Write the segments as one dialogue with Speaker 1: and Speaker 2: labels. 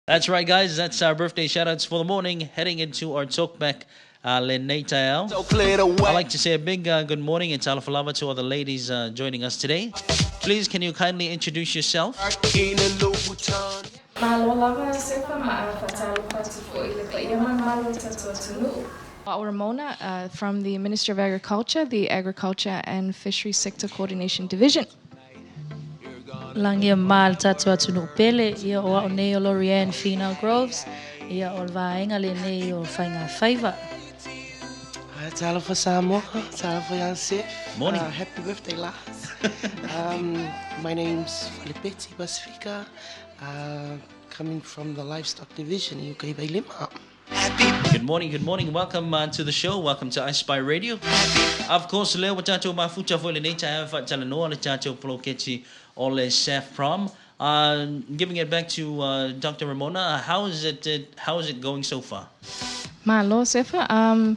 Speaker 1: That's right, guys. That's our birthday shout-outs for the morning. Heading into our talkback, lenei taeao. I'd like to say a big good morning and talofa lava to all the ladies joining us today. Please, can you kindly introduce yourself?
Speaker 2: Malo lava Sefa ma faatalofa atu foi i le paia ma le mamalu o le tatou atunuu. Ramona from the Ministry of Agriculture, the Agriculture and Fisheries Sector Coordination Division.
Speaker 3: Lagi e ma le tatou atunuu pele, ia o au nei o Lorianne Finau Groves, ia o le vaega lenei o Faiga Faiva.
Speaker 4: Hi, talofa Samoa, talofa Young Seth.
Speaker 1: Morning.
Speaker 4: Happy birthday, Lars. My name's Filipeti Pasifika, coming from the Livestock Division, UK Vailima.
Speaker 1: Good morning, good morning. Welcome to the show. Welcome to iSpy Radio. Of course, lea ua tatou mafuta foi lenei taeao e faatalanoa le tatou poloketi o le SAFPROM. Giving it back to Dr. Ramona, how is it going so far?
Speaker 2: Malo, Sefa.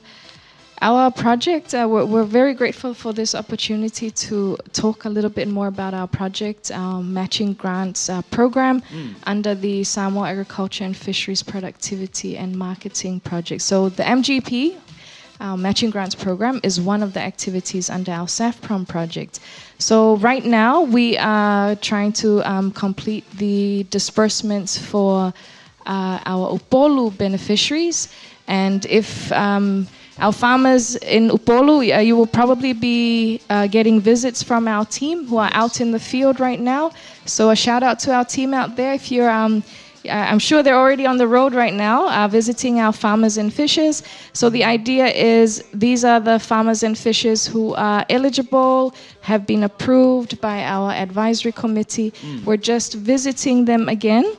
Speaker 2: Our project, we're very grateful for this opportunity to talk a little bit more about our project, our matching grants program under the Samoa Agriculture and Fisheries Productivity and Marketing Project. So the MGP, our matching grants program, is one of the activities under our SAFPROM project. So right now we are trying to complete the disbursements for our Upolu beneficiaries. And if our farmers in Upolu, you will probably be getting visits from our team who are out in the field right now. So a shout out to our team out there. If you're, I'm sure they're already on the road right now, visiting our farmers and fishers. So the idea is these are the farmers and fishers who are eligible, have been approved by our advisory committee. We're just visiting them again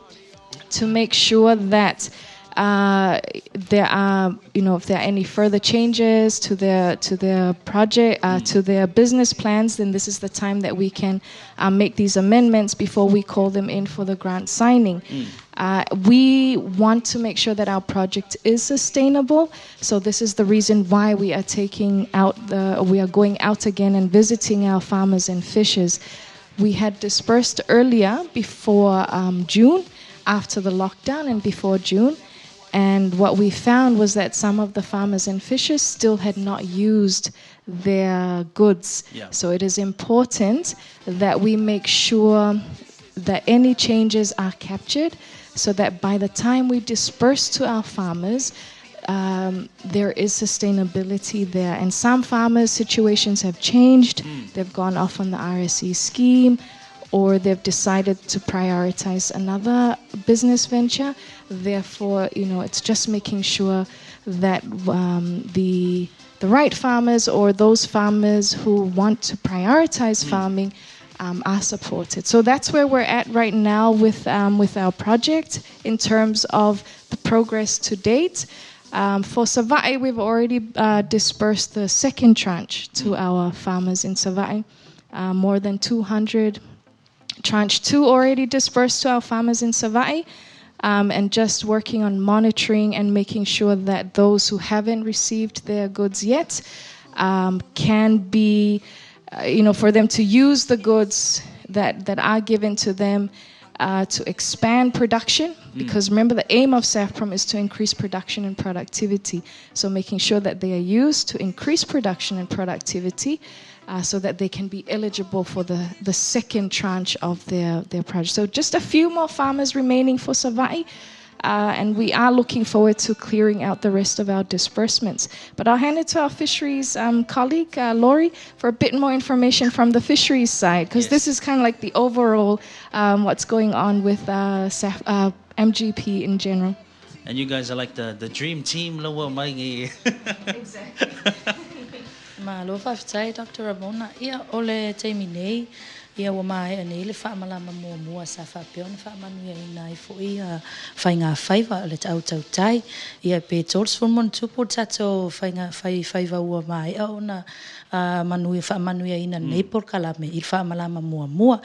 Speaker 2: to make sure that there are, if there are any further changes to their project, to their business plans, then this is the time that we can make these amendments before we call them in for the grant signing. We want to make sure that our project is sustainable, so this is the reason why we are taking out the, we are going out again and visiting our farmers and fishers. We had dispersed earlier before June, after the lockdown and before June. And what we found was that some of the farmers and fishers still had not used their goods.
Speaker 1: Yeah.
Speaker 2: So it is important that we make sure that any changes are captured so that by the time we disperse to our farmers, there is sustainability there. And some farmers' situations have changed. They've gone off on the RSE scheme, or they've decided to prioritize another business venture. Therefore, it's just making sure that the right farmers or those farmers who want to prioritize farming are supported. So that's where we're at right now with our project in terms of the progress to date. For Savai'i, we've already dispersed the second tranche to our farmers in Savai'i, more than 200. Tranche 2 already dispersed to our farmers in Savai'i, and just working on monitoring and making sure that those who haven't received their goods yet can be, for them to use the goods that are given to them to expand production. Because remember, the aim of SAFPROM is to increase production and productivity. So making sure that they are used to increase production and productivity, so that they can be eligible for the second tranche of their project. So just a few more farmers remaining for Savai'i, and we are looking forward to clearing out the rest of our disbursements. But I'll hand it to our fisheries colleague, Laurie, for a bit more information from the fisheries side, because this is kind of like the overall what's going on with MGP in general.
Speaker 1: And you guys are like the dream team, Loa Maingi.
Speaker 2: Exactly.
Speaker 3: Malo faafetai Dr. Ramona. Ia o le taimi nei, Ia ua maea nei le faamalama muamua sa faapea ona faamanuiaina ai foʻi ia faigafaiva o le autautai. Ia pe 30 ma ona tupu le tatou faiga faifaiva ua maea ona manuia faamanuiaina lenei polokalame i le faamalama muamua.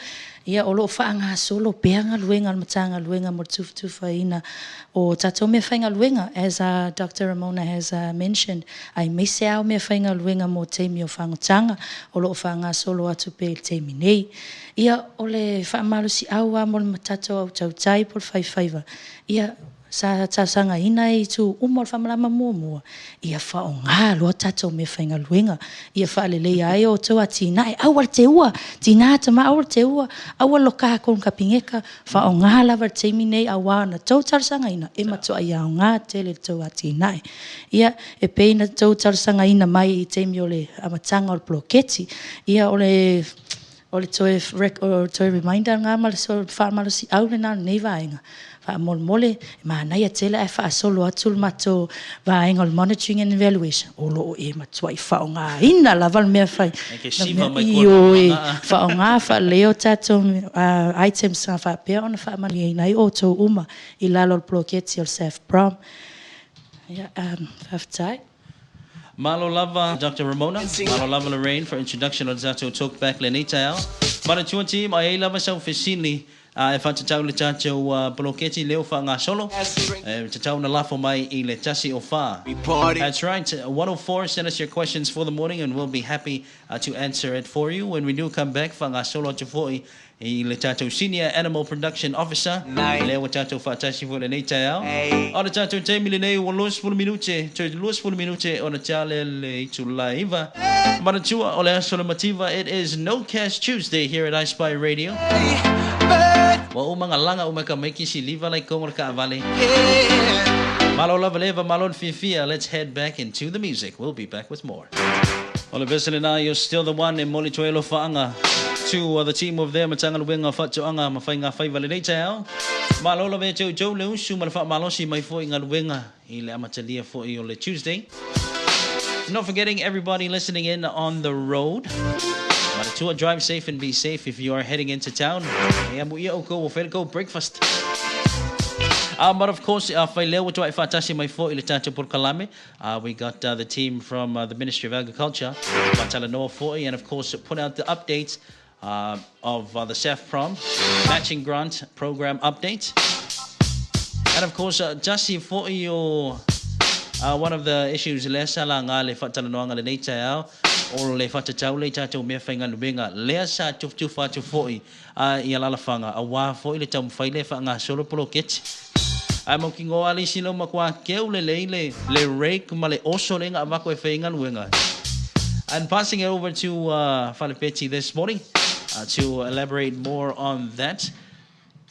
Speaker 3: Ia o loo faagasolo pea galuega a le Matagaluega mo le tufatufaina o tatou mea faigaluega, as Dr. Ramona has mentioned, aemaise ao mea faigaluega mo taimi o fagotaga o loo faagasolo atu pea i le taimi nei. Ia o le faamalosiau a mo le tatou autautai po le faifaiva, ia sa talosagaina i itu uma o le faamalama muamua, ia faaaoga loa tatou mea faigaluega ia faaleleia ai outou atinae. Aua le teua tina tama, aua le teua, aua le loka konu kapineta, faaaoga lava le taimi nei auā na tou talosagaina e matuai aoga tele le tou atinae. Ia e pei na tou talosagaina mai i taimi o le amataga o le poloketi. Ia o le toe reminder lena ma le faamalosiau lena o lenei vaega. Faamolemole, e manaia tele ae faasolo atu le matou vaega o le monitoring and evaluation o loo e matuai faaaogaina lava le mea fai ioe, faaaoga faalelei o tatou items sa faapea ona faamanuiaina ai outou uma i lalo o le poloketi o le SAFPROM. Ia, faafetai.
Speaker 1: Malo lava, Dr. Ramona. Malo lava, Lorraine, for introduction o le tatou talk back lenei taeao. Manatua team, ai ai lava sau fesili e faatatau le tatou poloketi leo faagasolo. E tatau na lafo mai i le 1:04. That's right, 104. Send us your questions for the morning and we'll be happy to answer it for you. When we do come back, faagasolo atu foi i le tatou Senior Animal Production Officer. Lea ua tatou faatasi foi lenei taeao. O le tatou taimi lenei ua 20 minute, toe 20 minute ona tale le itula 9. Manatua o le aso le mativa, it is No Cash Tuesday here at iSpy Radio. Ua uma galaga uma ka maiki si liva lai kongo le kaavale. Malo lava leva, malo le fiafia. Let's head back into the music. We'll be back with more. O le vese lena, You're Still the One, e moli toe alofaga to the team of there Matagaluega Faatoaga ma Faigafaiva lenei taeao. Malo lava e teu le usu ma le faamalosi mai foi galuega i le amatalia foi o le Tuesday. Not forgetting everybody listening in on the road. Manatua, drive safe and be safe if you are heading into town. E amu ia o ko o go breakfast. But of course, whaileo ua tuai faatasi mai foi le tatou polokalame. We got the team from the Ministry of Agriculture, Matalanoa foi, and of course put out the updates of the SAFPROM Matching Grant Program update. And of course, tasi foi o one of the issues lea sa laga le faatalanoaga lenei taeao o le faatatau le tatou mea faigaluega lea sa tufatufa atu foi i alalafaga auā foi le taumafai le faagasolo poloketi ae mautinoa le isi lau matua keu lelei le rake ma le oso le avako e faigaluega. And passing it over to Falepeti this morning to elaborate more on that.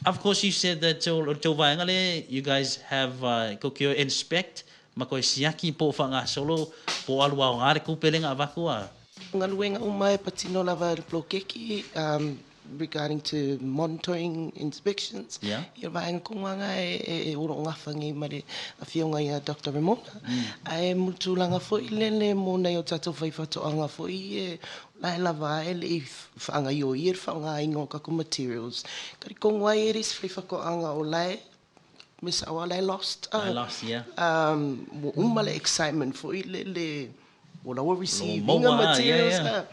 Speaker 1: Of course, you said that to vaega le, you guys have kokio inspect ma koe siaki po whangasolo po alua o ngā kupe le ngā vakua.
Speaker 4: Ngaluenga uma e patino lava le polokeki regarding to monitoring inspections. Ia vaenga konganga e oro ngawhangi ma le afionga ia Dr. Ramona. Ae mutulanga foi lele mo nei o tatou whaiwhatoanga foi e lai lava e le i whaanga i o i e whaanga ingo kako materials. Kari kongwa e ris whaiwhakoanga o lai Miss awa lai lost.
Speaker 1: Lai lost, yeah.
Speaker 4: Mo uma le excitement foi le o lawa receiving
Speaker 1: moa,
Speaker 4: materials.
Speaker 1: yeah.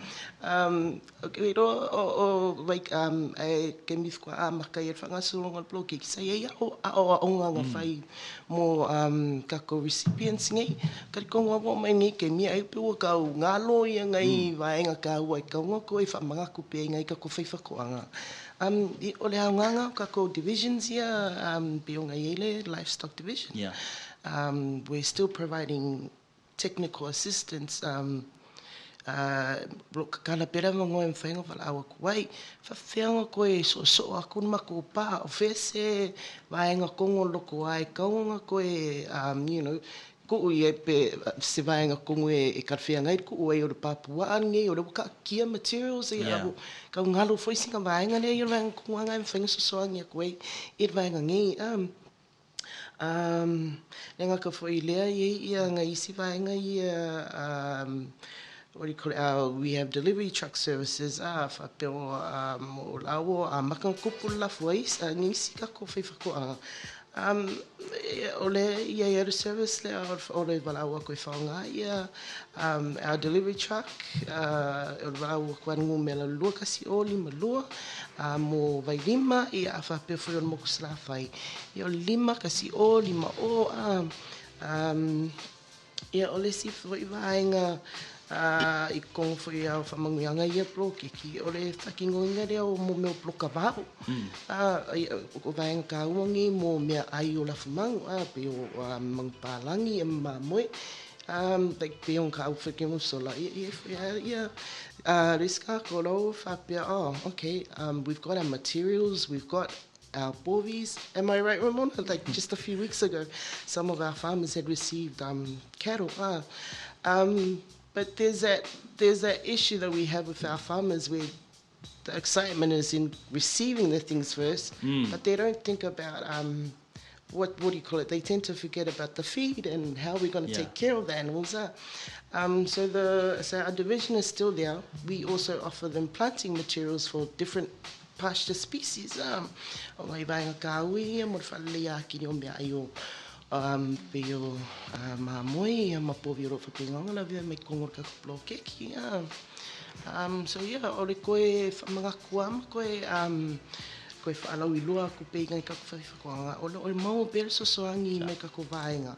Speaker 4: Okay, ro o like e ke mi kwa a maka i whangasulonga le bloke ki sa ia o a o a onga nga whai mo kako recipients ngai kari konga mo mai ngai ke mi ai pe o kau ngalo ia ngai vaenga ka ua i kaunga ko i whamangaku pe ngai kako whai whakoanga. I o le aunganga o kako divisions ia pe o ngai ele livestock division. We're still providing technical assistance ro kana pera mo ngoe whainga wala awa kuai fa whianga koe so so aku mako pa o fese vaenga kongo loko ai kaunga koe ko ui e pe se vaenga kongo e ka whianga i ku ui o le papua ange o le waka kia materials e abu ka ngalo foi singa vaenga ne i vaenga kongo anga e whainga so so angia koe i vaenga ngi lenga ka foi lea i ia ngai isi vaenga ia What do you call it? We have delivery truck services, faapea o la ua amata ona tupu le lafu a isi, a nisi tatou faifaatoaga. O le i ai le service lea o le valaau atu e faaaoga ia our delivery truck, o le valaau atu i le numera 21052 mo Vailima, ia a faapea foi o le motu Salafai, ia o le 51050. Ia o le isi foi vaega i totonu foi o faamanuiaga ia poloketi, o le faatinoina lea o mo mea o poloka vao. O vaega taua nei mo meaai o lafumanu, pei o manupapalagi ma mamoe. Like pei ona taua foi i le taimi ua sola, ia ia le isi tagata o la ua faapea, "Oh, okay, we've got our materials, we've got our bovies." Am I right, Ramona? Like just a few weeks ago, some of our farmers had received cattle. But there's that issue that we have with our farmers where the excitement is in receiving the things first, but they don't think about what do you call it? They tend to forget about the feed and how we're going to take care of the animals. So our division is still there. We also offer them planting materials for different pasture species. O ngai vaega kāua ia mo le faaleleia atili o meaai o pei o mamoe ia ma povi o lo o faapena ona lavea mai totonu o le tatou poloketi. So yeah, o le toe faamanatu lava ma toe faalauiloa atu pea i nai tatou faifaatoaga o lo o maua pea le fesoasoani mai tatou vaega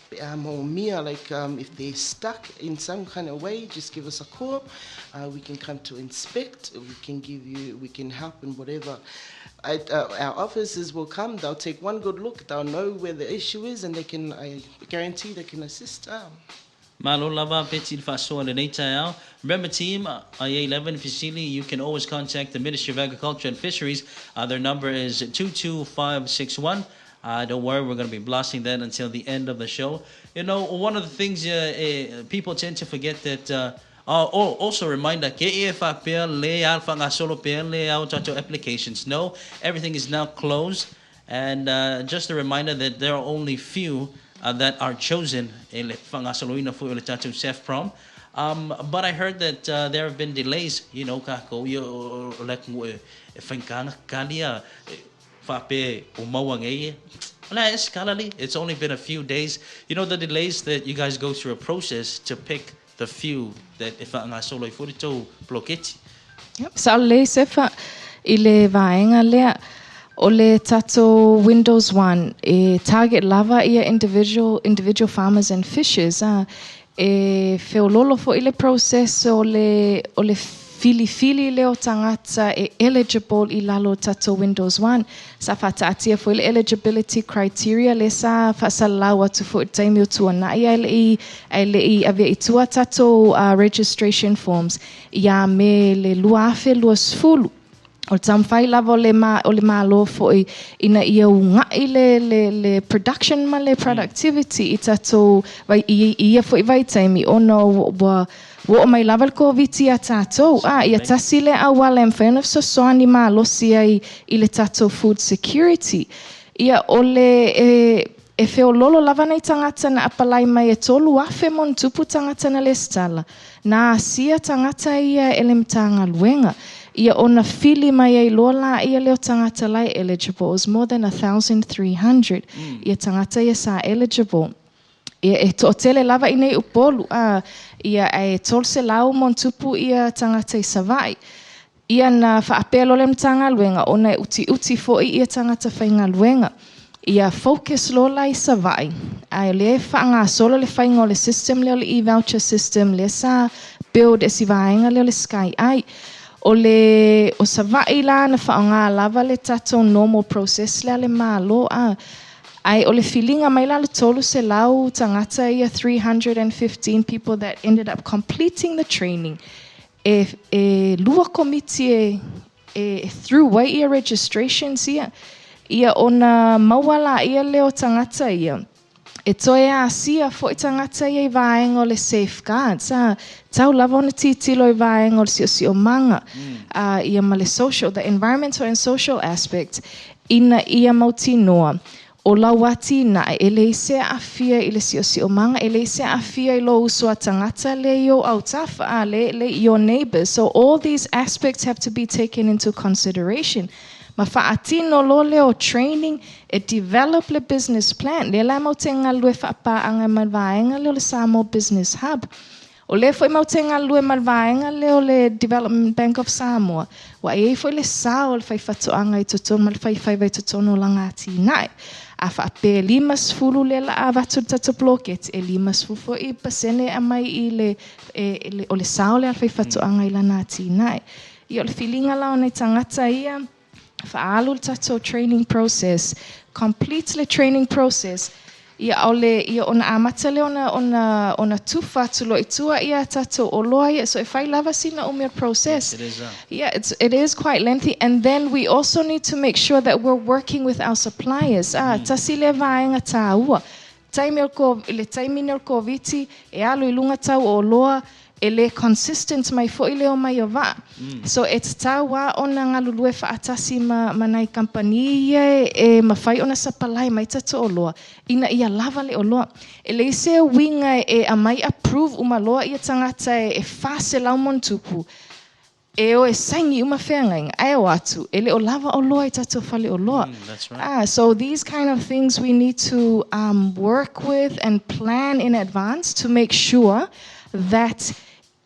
Speaker 4: pe a maomia, like if they're stuck in some kind of way, just give us a call. We can come to inspect, we can help in whatever. Our officers will come, they'll take one good look, they'll know where the issue is, and they can, I guarantee they can assist.
Speaker 1: Malo lava Betsy faasoa lenei taeao. Remember team, IA11 Fisili, you can always contact the Ministry of Agriculture and Fisheries. Their number is 22561. Don't worry, we're going to be blasting that until the end of the show. One of the things people tend to forget that oh, also reminder, ke e faapea le faagasolo pea le au tatou applications. No, everything is now closed. And just a reminder that there are only few that are chosen e le faagasoloina foi o le tatou SAFPROM. But I heard that there have been delays, kako ia o le atunuu e faigata kalia faapea o maua nei. La escalali. It's only been a few days. You know the delays that you guys go through a process to pick the few that e faagasolo ai foi le tou poloketi.
Speaker 2: Yep. Sa o le sefa i le vaega lea o le tatou Windows 1 e target lava ia individual farmers and fishers, e feololo foi le process o le filifili lea o tagata e eligible i lalo o tatou Windows 1. Sa faataatia foi le eligibility criteria le sa faasalalau atu foi i le taimi o tuanai ae le i avea i tua tatou registration forms ia me le 2020. O le taumafai lava o le malo foi ina ia uga'i le production ma le productivity i tatou vai, i ia foi vaitaimi ona ua oo mai lava le Koviti ia tatou. Ia tasi le auala e mafai ona fesoasoani malosi ai i le tatou food security. Ia o le e feololo lava nei tagata na apalai mai e 3,000 ma ona tupu tagata na lesitala. Na asia tagata ia e le Matagaluega. Ia ona fili mai ai loa la ia lea o tagata lai eligible. It was more than 1,300 ia tagata ia sa eligible. Ia e to'atele lava i nei Upolu, ia e 300 ma ona tupu ia tagata i Savaii. Ia na faapea loa le Matagaluega ona e utiuti foi ia tagata faigaluega. Ia focus loa la i Savaii. Ae o lea e faagasolo le faiga o le system lea o le e-voucher system lea sa build e si vaega lea o le Sky Ai. O le o Savaii la na faaaoga lava le tatou normal process lea le malo a. Ae o le filiga mai la le 300 tagata ia, 315 people that ended up completing the training. E lua komiti e through ai ia registrations ia. Ia ona maua la ia lea o tagata ia. E toe asia foi tagata ia i vaega o le safeguards. Tau lava ona titilo i vaega o le siosiomaga. Ia ma le social, the environmental and social aspect, ina ia mautinoa. O lau atinae, e leai se aafia i le siosiomaga, e leai se aafia i lou uso a tagata le i ou autafa, a le, le your neighbors. So all these aspects have to be taken into consideration. Ma faatino loa lea o training e develop le business plan. Lea la matou te galulue faapaaga ma le vaega lea o le Samoa Business Hub. O lea foi matou te galulue ma le vaega lea o le Development Bank of Samoa, ua i ai foi le sao o le faifaatoaga i totonu ma le faifaiva i totonu o lana atinae. A faapea e 50 lea o le a avatu i le tatou poloketi, e 50 foi pasene e aumai i le, e, le, o le sao lea a le faifaatoaga i lana atinae. Ia o le filiga la o nai tagata ia, faaalu le tatou training process, complete le training process, ia o le ia ona amata lea ona tufa atu loa i tua ia tatou oloa ia. So e fai lava sina umi o le process.
Speaker 1: Yes, it is.
Speaker 2: Yeah, it is quite lengthy. And then we also need to make sure that we're working with our suppliers. Ah, tasi lea vaega tāua. Taimi o le le taimi nei o le Koviti, e alu i luga tau o oloa, e le consistent mai foi le omai o vaa. So e tatau lava ona galulue faatasi ma nai kamupani ia e mafai ona sapalai mai tatou oloa, ina ia lava le oloa. E leai se uiga e aumai approve uma loa ia tagata e 400 ma ona tupu, e o e saini uma feagaiga, ae o atu, e le o lava oloa i tatou fale oloa.
Speaker 1: That's right.
Speaker 2: Ah, so these kind of things we need to work with and plan in advance to make sure that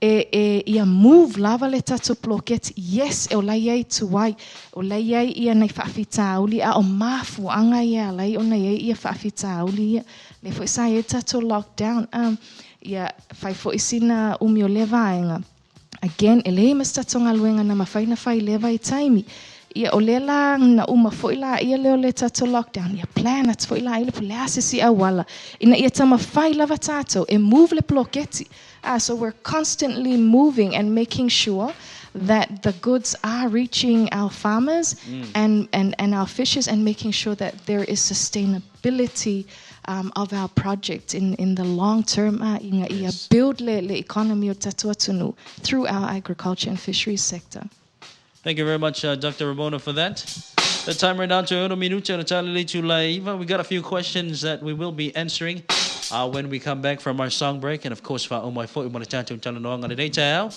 Speaker 2: e ia move lava le tatou poloketi. Yes, e o la i ai tuai, o la i ai ia nai faafitauli, a o mafuaaga ia e ala ai ona i ai ia faafitauli ia. Lea foi sa i ai tatou lockdown. Ia fai foi sina umi o lea vaega. Again, e leai ma se tatou galuega na mafai ona fai i lea vaitaimi. Ia o lea la na uma foi la ia lea o le tatou lockdown, ia plan atu foi la ia po o le a se isi auala ina ia taumafai lava tatou e move le poloketi. Ah, so we're constantly moving and making sure that the goods are reaching our farmers and our fishers and making sure that there is sustainability of our project in the long term, ina ia build le economy o tatou atunuu through our agriculture and fisheries sector.
Speaker 1: Thank you very much, Dr. Ramona, for that. The time right now to ono minute na tala le lai. We got a few questions that we will be answering when we come back from our song break. And of course, faauma ai foi ma le tatou talanoaga lenei taeao.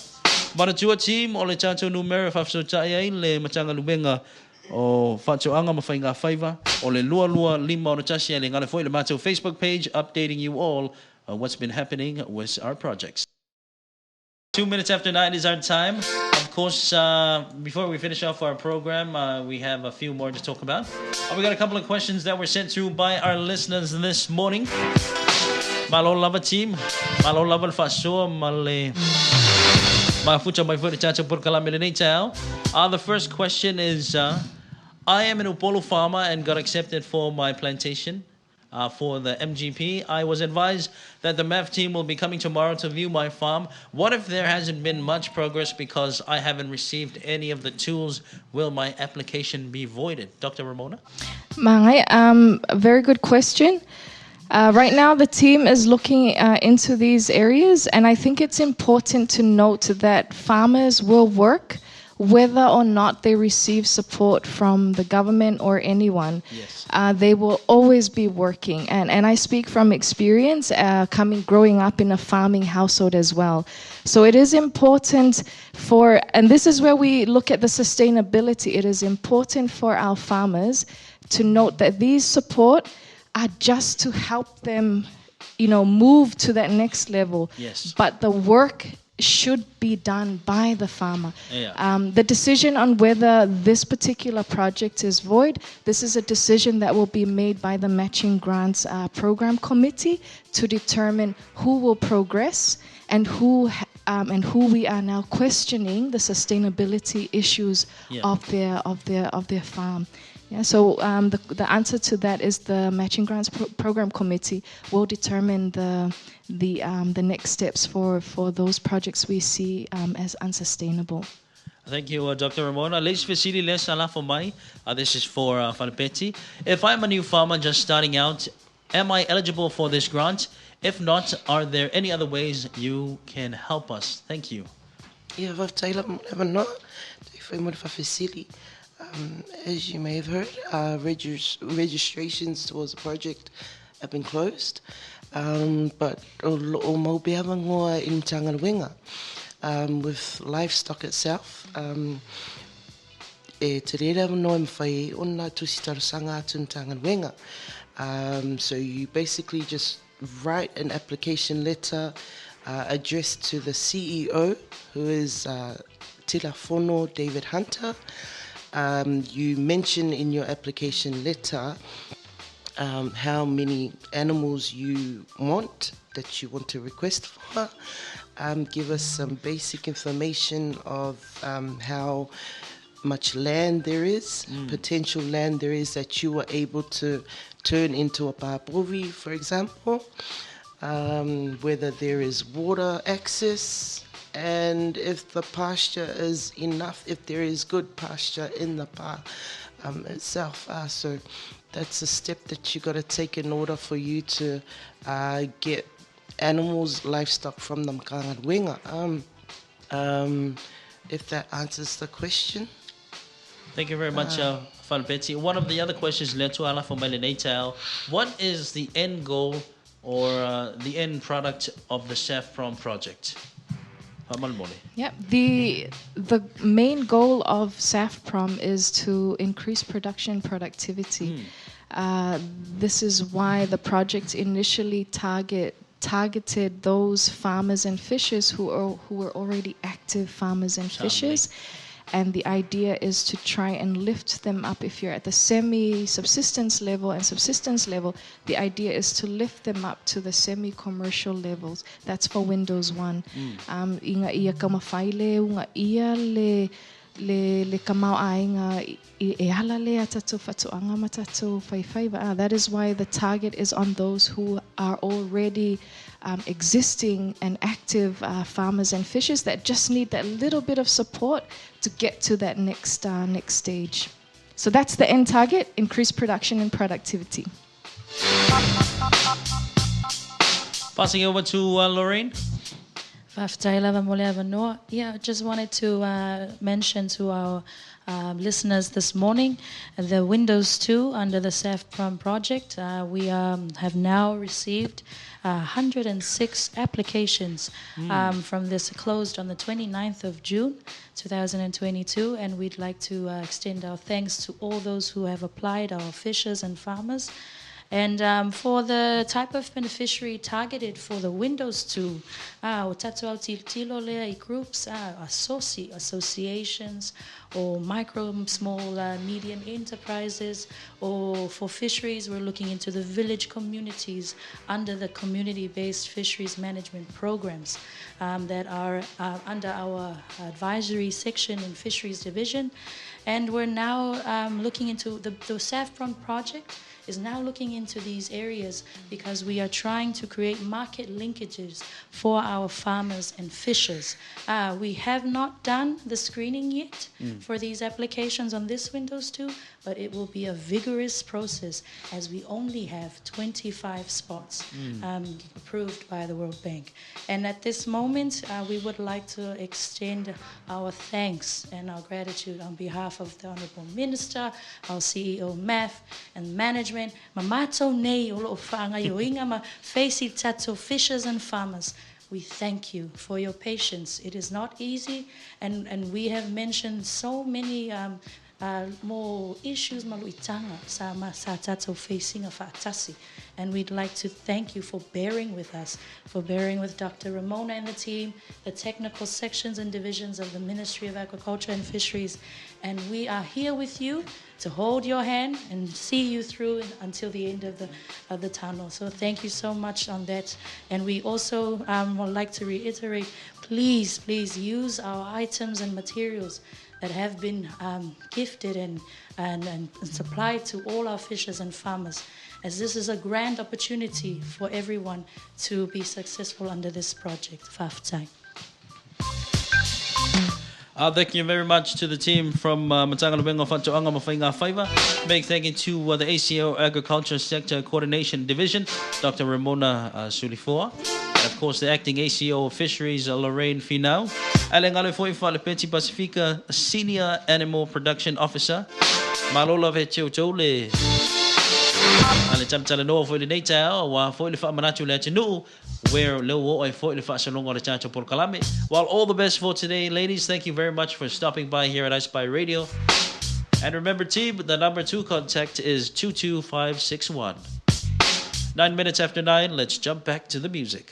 Speaker 1: Manatua team o le tatou numera faafesootai ai le Matagaluega o Faatoaga ma Faiga Faiva o le 22 51 e le gala foi le matou Facebook page updating you all on what's been happening with our projects. 9:02 is our time. Of course, before we finish off our program, we have a few more to talk about. We got a couple of questions that were sent through by our listeners this morning. Malo lava team, malo lava le faasoa ma le mafuta mai foi le tatou polokalame lenei taeao. The first question is, I am an Upolu farmer and got accepted for my plantation for the MGP. I was advised that the MAF team will be coming tomorrow to view my farm. What if there hasn't been much progress because I haven't received any of the tools? Will my application be voided? Dr. Ramona?
Speaker 2: Mangai, a very good question. Right now, the team is looking into these areas, and I think it's important to note that farmers will work whether or not they receive support from the government or anyone. They will always be working, and I speak from experience, coming growing up in a farming household as well. So it is important for, and this is where we look at the sustainability. It is important for our farmers to note that these support are just to help them move to that next level. But the work should be done by the farmer. The decision on whether this particular project is void, this is a decision that will be made by the Matching Grants Program Committee to determine who will progress and who we are now questioning the sustainability issues of their farm. Yeah, so the answer to that is the Matching Grants Program Committee will determine the next steps for those projects we see as unsustainable.
Speaker 1: Thank you, Dr. Ramona. Le isi fesili lea sa lafo mai. This is for Falapeti. If I'm a new farmer just starting out, am I eligible for this grant? If not, are there any other ways you can help us? Thank you.
Speaker 4: Ia, faafetai lava mo le avanoa. Te fai mo le faafesili. As you may have heard, registrations towards the project have been closed, but o lo'o mau pea avanoa i Matagaluega. With livestock itself, e te rere avanoa e mawhai ai ona tusi talosaga atu i Matagaluega. So you basically just write an application letter addressed to the CEO, who is Tilafono David Hunter. You mention in your application letter how many animals you want, that you want to request for. Give us some basic information of how much land there is, potential land there is that you were able to turn into a pa povi, for example, whether there is water access, and if the pasture is enough, if there is good pasture in the pa itself. So that's a step that you got to take in order for you to get animals, livestock from the Matagaluega. If that answers the question.
Speaker 1: Thank you very much, Falbeti. One of the other questions, Letu Ala for Melineta, what is the end goal or the end product of the SAFPROM project?
Speaker 2: Yeah, the main goal of SAFPROM is to increase production productivity. This is why the project initially targeted those farmers and fishers who were already active farmers and fishers. And the idea is to try and lift them up. If you're at the semi-subsistence level and subsistence level, the idea is to lift them up to the semi-commercial levels. That's for Windows 1. Inga ia kamawhaile, unga ia le kamau ainga i e ala le a tātou whatuanga ma tātou whaiwhaiva. That is why the target is on those who are already existing and active farmers and fishers that just need that little bit of support to get to that next stage. So that's the end target, increase production and productivity.
Speaker 1: Passing over to Lorraine.
Speaker 3: Fa'afetai lava mo le avanoa. Yeah, I just wanted to mention to our listeners this morning the Windows 2 under the SAFPROM project. We have now received 106 applications from this, closed on the 29th of June 2022, and we'd like to extend our thanks to all those who have applied, our fishers and farmers. And for the type of beneficiary targeted for the Windows 2, o tatou autilotilo lea i groups, associations, or micro, small, medium enterprises, or for fisheries, we're looking into the village communities under the community-based fisheries management programs that are under our advisory section in fisheries division. And we're now looking into the SAFPROM project is now looking into these areas because we are trying to create market linkages for our farmers and fishers. We have not done the screening yet for these applications on this Windows 2, but it will be a vigorous process as we only have 25 spots approved by the World Bank. And at this moment, we would like to extend our thanks and our gratitude on behalf of the Honourable Minister, our CEO MAF, and management. Mamato nei o lo whaangaioinga ma face tato fishers and farmers. We thank you for your patience. It is not easy, and we have mentioned so many more issues maluitanga sa ma sa tatou facing a fa'atasi. And we'd like to thank you for bearing with us, for bearing with Dr. Ramona and the team, the technical sections and divisions of the Ministry of Agriculture and Fisheries. And we are here with you to hold your hand and see you through until the end of the tunnel. So thank you so much on that. And we also would like to reiterate, please, please use our items and materials that have been gifted and supplied to all our fishers and farmers, as this is a grand opportunity for everyone to be successful under this project. Fa'afetai.
Speaker 1: Thank you very much to the team from Matagaluega Fa'atoaga ma Faiga Faiva. Big thank you to the ACO Agriculture Sector Coordination Division, Dr. Ramona Sulifoa. And of course, the acting ACO of Fisheries, Lorraine Finau. Ae le galo foi Falepeti Pasifika Senior Animal Production Officer. Malo lava ia te outou le a le talatalanoa foi i lenei taeao aua foi le faamanatu i le atunuu where lea ua oo ai foi le faasologa o le tatou polokalame. Well, all the best for today, ladies. Thank you very much for stopping by here at iSpy Radio. And remember, team, the number to contact is 22561. 9:09, let's jump back to the music.